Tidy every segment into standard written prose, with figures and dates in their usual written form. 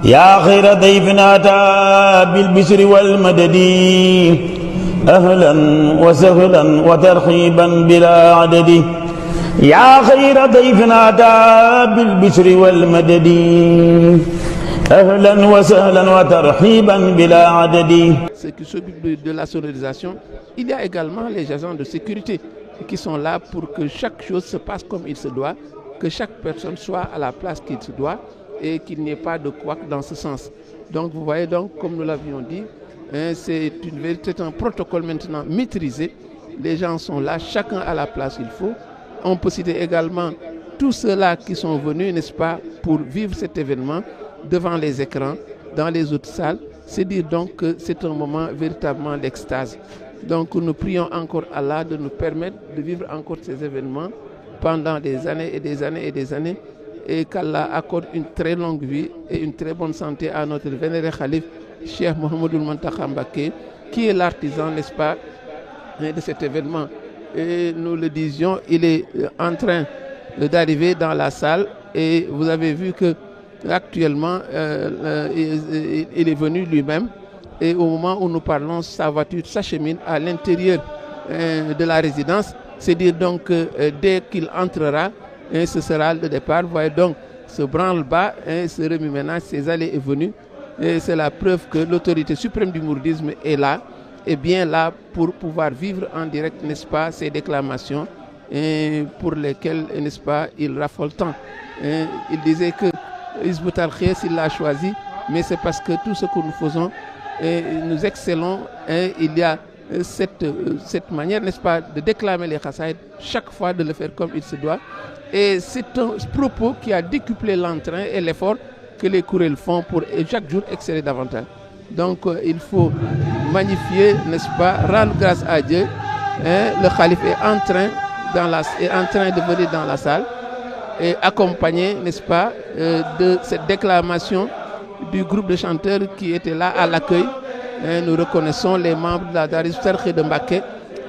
يا خير ضيف أتى بالبشر والمدد أهلا وسهلا وترحيبا بلا عدد يا خير ضيف أتى بالبشر والمدد أهلا وسهلا وترحيبا بلا عدد. Ceux qui s'occupent de la sonorisation, il y a également les agents de sécurité qui sont là pour que chaque chose se passe comme il se doit, que chaque personne soit à la place qu'il se doit et qu'il n'y ait pas de couac dans ce sens. Donc vous voyez, donc, comme nous l'avions dit, c'est un protocole maintenant maîtrisé. Les gens sont là, chacun à la place qu'il faut. On peut citer également tous ceux-là qui sont venus, n'est-ce pas, pour vivre cet événement devant les écrans, dans les autres salles. C'est dire donc que c'est un moment véritablement d'extase. Donc nous prions encore Allah de nous permettre de vivre encore ces événements pendant des années et des années et des années, et qu'Allah accorde une très longue vie et une très bonne santé à notre vénéré Khalif, Cheikh Mouhamadoul Mountakha Mbacké, qui est l'artisan, n'est-ce pas, de cet événement. Et nous le disions, il est en train d'arriver dans la salle et vous avez vu que actuellement il est venu lui-même et au moment où nous parlons, sa voiture s'achemine à l'intérieur de la résidence. C'est dire donc que dès qu'il entrera, ce sera le départ. Vous voyez donc ce branle-bas, ce remue-ménage, ces allées et venues. Et c'est la preuve que l'autorité suprême du mouridisme est là, et bien là pour pouvoir vivre en direct, n'est-ce pas, ces déclamations pour lesquelles, n'est-ce pas, il raffole tant. Il disait que Hizb ut-Tarqiyyah, s'il l'a choisi, mais c'est parce que tout ce que nous faisons, nous excellons, il y a cette manière, n'est-ce pas, de déclamer les khasaïd, chaque fois de le faire comme il se doit. Et c'est un propos qui a décuplé l'entrain et l'effort que les Kourels font pour chaque jour exceller davantage. Donc il faut magnifier, n'est-ce pas, rendre grâce à Dieu. Le Khalif est en train de venir dans la salle et accompagné, n'est-ce pas, de cette déclamation du groupe de chanteurs qui était là à l'accueil. Nous reconnaissons les membres de la Daara Hizb ut-Tarqiyyah de Mbacké.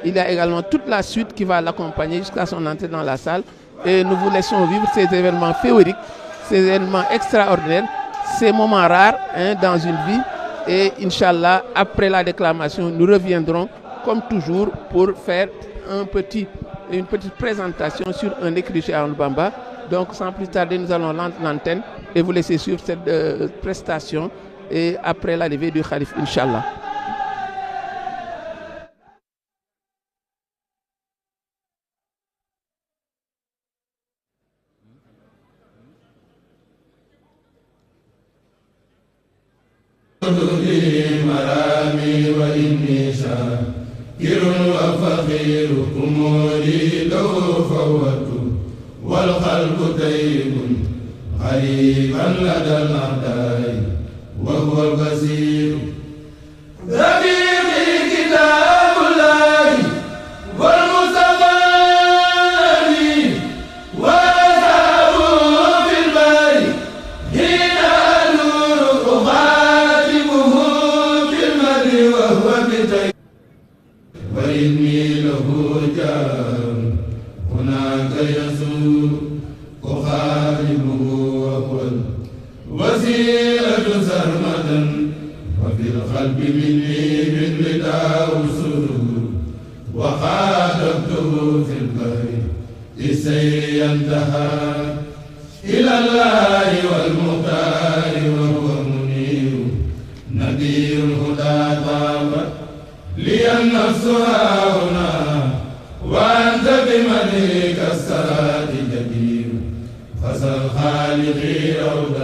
Il y a également toute la suite qui va l'accompagner jusqu'à son entrée dans la salle. Et nous vous laissons vivre ces événements féeriques, ces événements extraordinaires, ces moments rares dans une vie. Et Inch'Allah, après la déclamation, nous reviendrons comme toujours pour faire une petite présentation sur un écrit de Cheikh Ahmadou Bamba. Donc sans plus tarder, nous allons lancer l'antenne et vous laisser suivre cette prestation et après l'arrivée du Khalif, Inch'Allah. مرامي وإني شاكر وفقير أموري لو فوت والخلق طيب غريبا لدى الأعداء وهو البصير رفيقي كتاب الله والمصطفى لي وأصحابه في البر حين أدور أخاطبه في المر وهو بطيب وإني له جار هناك يسوع أخاطبه وهو وسيلة سرمدا وفي القلب مني من رداء سرور وخاطبته في البر السير ينتهى إلى الله والمختار وهو منير نذير الهدى طابت لي النفس هاهنا وأنت بملك الصلاة جدير فسل خالقي روض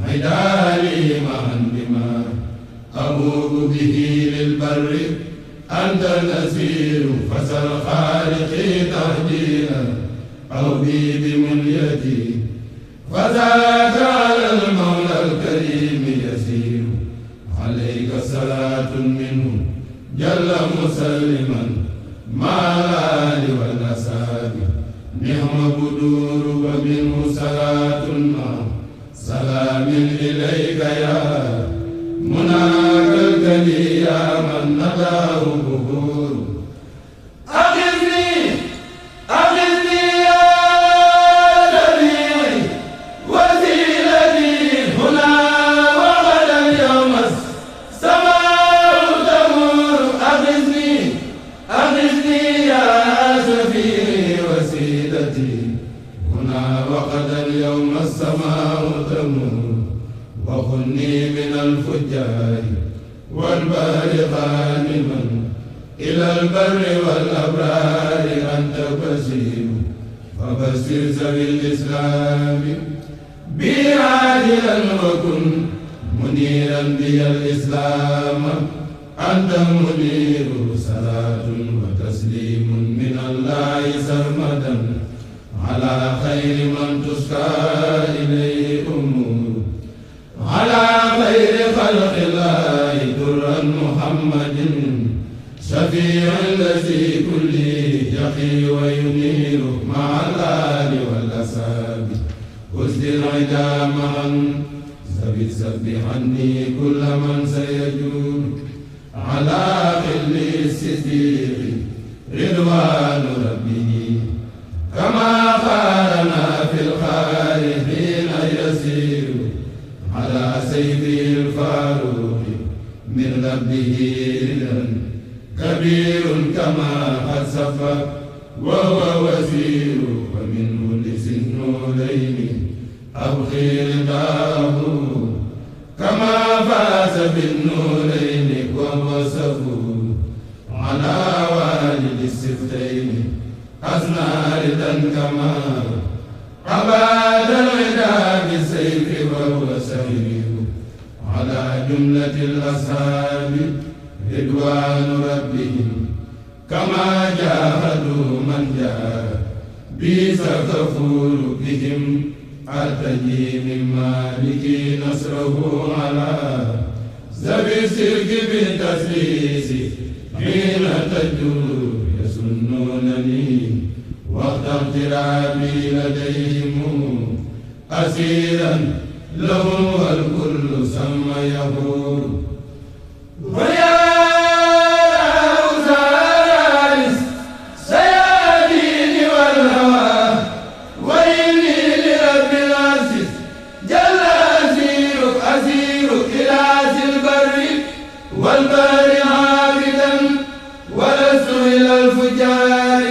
الهدى معا بما أبوء به للبر أنت النسير فسل خالقي تهدينا أو بي بمنيتي فذاك على المولى الكريم يسير عليك صلاة منه جل مسلما مع الآل والأصحاب نعم بدور ومنه صلاة مع سلام إليك يا مناك الكلي يا من نداه بهور أغثني يا نبي وسيلتي هنا وخني من الفجار والبار غانما إلى البر والأبرار أنت بشير فبشر ذوي الإسلام بي عاجلا وكن منيرا بي الإسلام أنت منير صلاة وتسليم من الله سرمدا على خير من تسقى إليه أمور على خير خلق الله درا محمد شفيع الذي كل يقي وينير مع الآل والأصحاب أسد العدا معا سبح عني كل من سيجور على خل الصديق رضوان ربه كما خارنا في الخار حين يسير على سيفه الفاروق من ربه رضا كبير كما قد صفى وهو وزير ومنه لذي النورين أبخي رضاه كما فاز بالنورين وهو صفور على والد السفتين أثنى رضا كما عباد الوداع بالسيف وهو سفير على جملة الأصحاب رضوان ربهم كما جاهدوا من جاهد بيس كفور بهم أرتجي من مالك نصره على ذوي السلك بالتسليس حين تجور يسنونني وقت اغترابي لديهم أسيرا لهم والكل سمى يهور ويا أوزاريس سيادين والهوى وإني لرب العزيز جل أسير إلى ذي البر والبر عابدا ولست إلى الفجار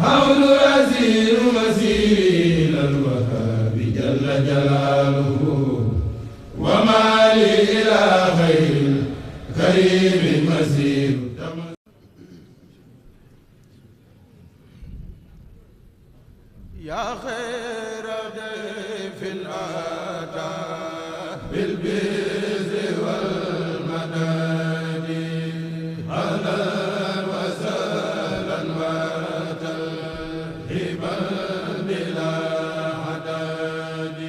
حول أسير مسير الوهاب جل جلاله وما لي إلى خير كريم مسير يا خير ضيف أتى بالبر والمداد أهلا وسهلا وترحيبا بلا عداد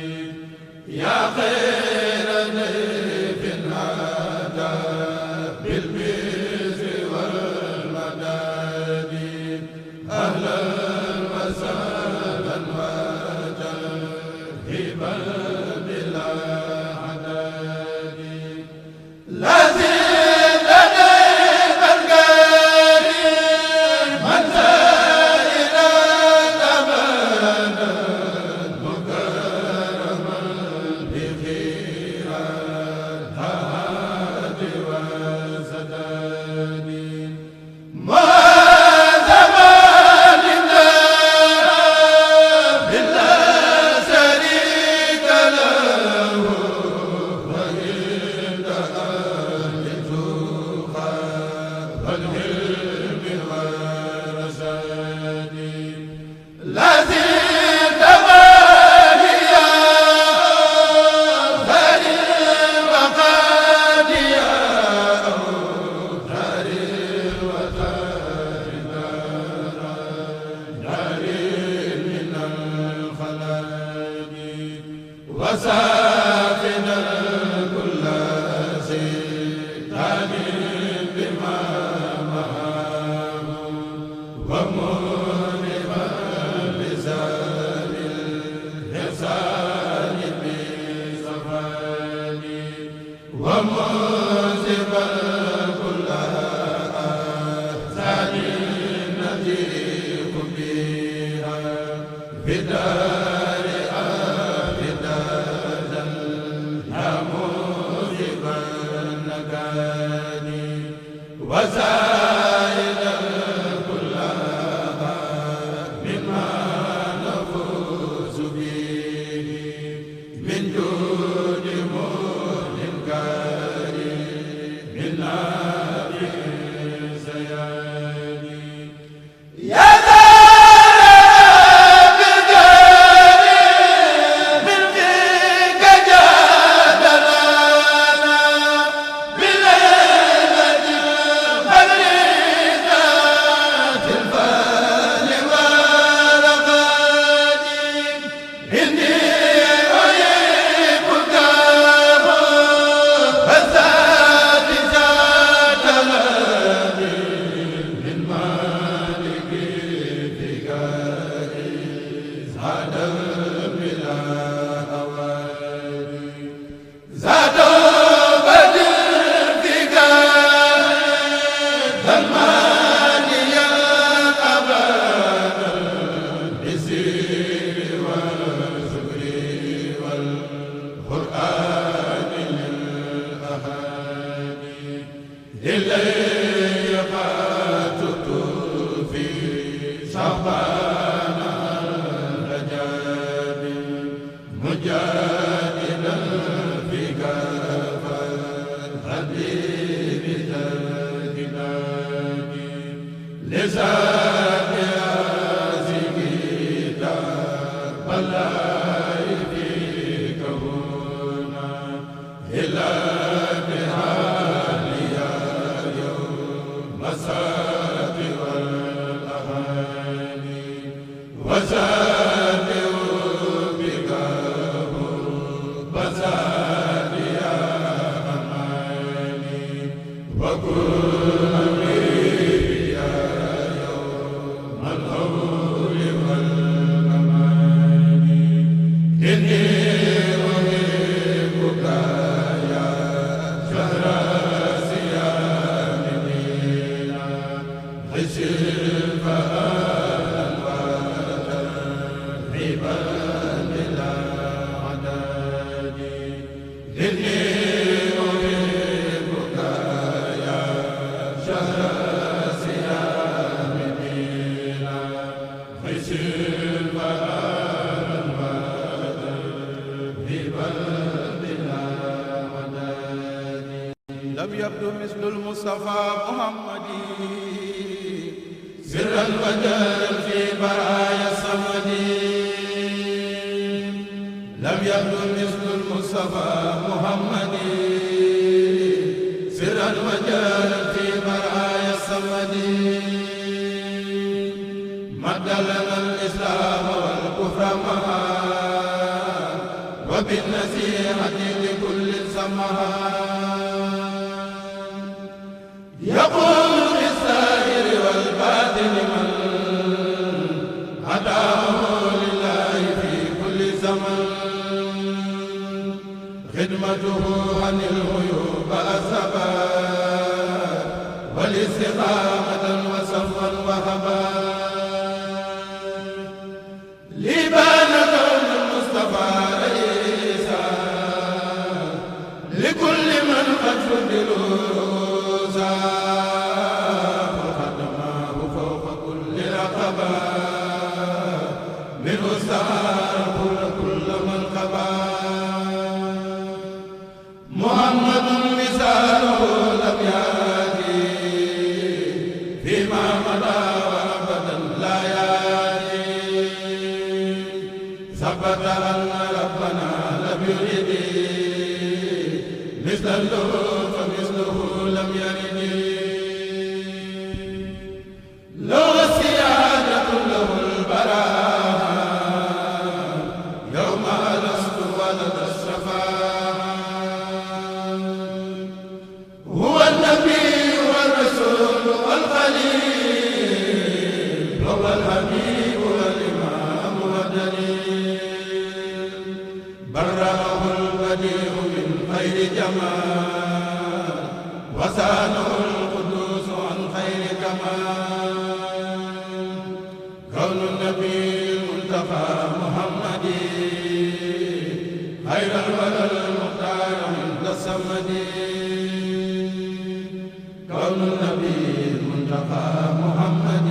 يا خير ضيف أتى بالبر والمداد أهلا وسهلا وترحيبا بلا عداد من جود لم يبدو مثل المصطفى محمد سرا وجهرا في برايا الصمد لم يبدو مثل المصطفى محمد سرا وجهرا في برايا الصمد مد لنا الإسلام والكفر معا وبالنصيحة لكل سمها يقول بالظاهر والباطن من هداه لله في كل زمن خدمته عن الغيوب أسباب والاستقامة وصفا وهبا لبان كون المصطفى رئيسا لكل من قد فضلوا وخدماه فوق كل رقبة منه استعار كل من قبا محمد مثاله لم يأتي فيما مضى وأبدا لا يأتي ثبت أن ربنا لم يرد مثله فمثله لم يرد لو السيادة له البراء يوم ألست ولد الصفاء هو النبي والرسول والخليل هو الحبيب والإمام والدليل برأه البديع من خير جمال وسانه القدوس عن خير كمال كون النبي المنتقى محمد خير الورى المختار عند الصمد كون النبي المنتقى محمد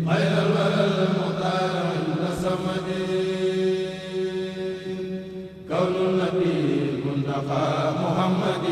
خير الورى المختار عند الصمد كون النبي المنتقى محمد